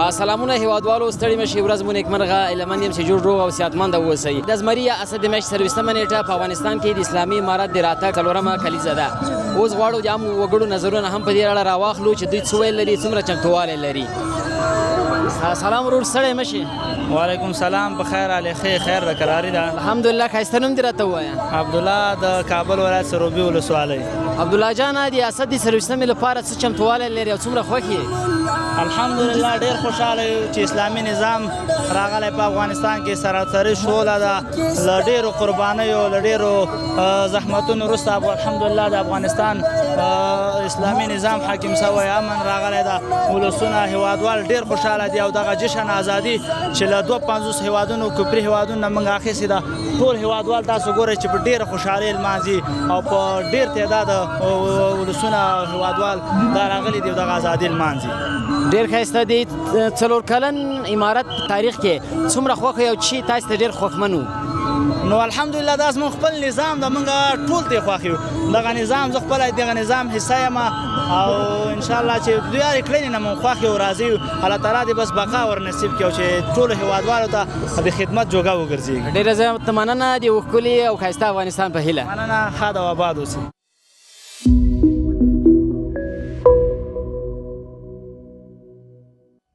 سلامونه هیوادوالو، ستړي مشي، ورځ مو نیکمرغه. هیله مند یم چې جوړ، روغ او صحتمند اوسئ. د زمري یا اسد د میاشتې 24مه نیټه په افغانستان کې د اسلامي امارت د راتګ څلورمه کلیزه ده. اوس غواړو د عامو وګړو نظرونه هم په دې اړه راواخلو چې دوی څه ویل لري، څومره چمتووالی لري. سلام ورور، ستړی مشي. وعلیکم سلام، په خیر علی، خیر خیر د قراری ده. الحمدلله ښایسته. نوم دې راته ووایه. عبدالله، د کابل ولایت، سروبي ولسوالۍ. عبدالله جانه، د اسد د 24مې لپاره څه چمتووالی لري او څومره خوښ یې؟ الحمدلله، ډیر خوشاله یو چې اسلامي نظام راغلی په افغانستان کې، سراسري سوله ده. له ډیرو قربانیو، له ډیرو زحمتونو وروسته الحمدلله د افغانستان اسلامي نظام حاکم سوی، امن راغلی ده. ولسونه، هیوادوال ډیر خوشاله دي او دغه جشن ازادي چې له 52 هیوادونو، کفري هیوادونو نه موږ اخیستې ده، ټول هیوادوال تاسو ګورئ چې په ډیره خوشحالۍ لمانځي او په ډیر تعداد ولسونه، هیوادوال دا راغلي دي او دغه ازادي لمانځي. ډیر ښایسته. دی 4 کلن امارت تاریخ کې څومره خوښ یو چې تاسو ته ډیر خوښمن وو؟ نو الحمدلله، دا زموږ خپل نظام د، موږ ټول ته خوښ یو. دغه نظام، زه خپل دغه نظام حصه یم او ان شاء الله چې دوی یې کړنې نه موږ خوښ یو، راضي یو. الله تعالی دې بس بقا ور نصیب کړي او چې ټول هیوادوالو ته د خدمت جوګه وګرځي. ډیره زیاته مننه، د ښکلي او ښایسته افغانستان په هیله. مننه، ښاد او آباد اوسئ.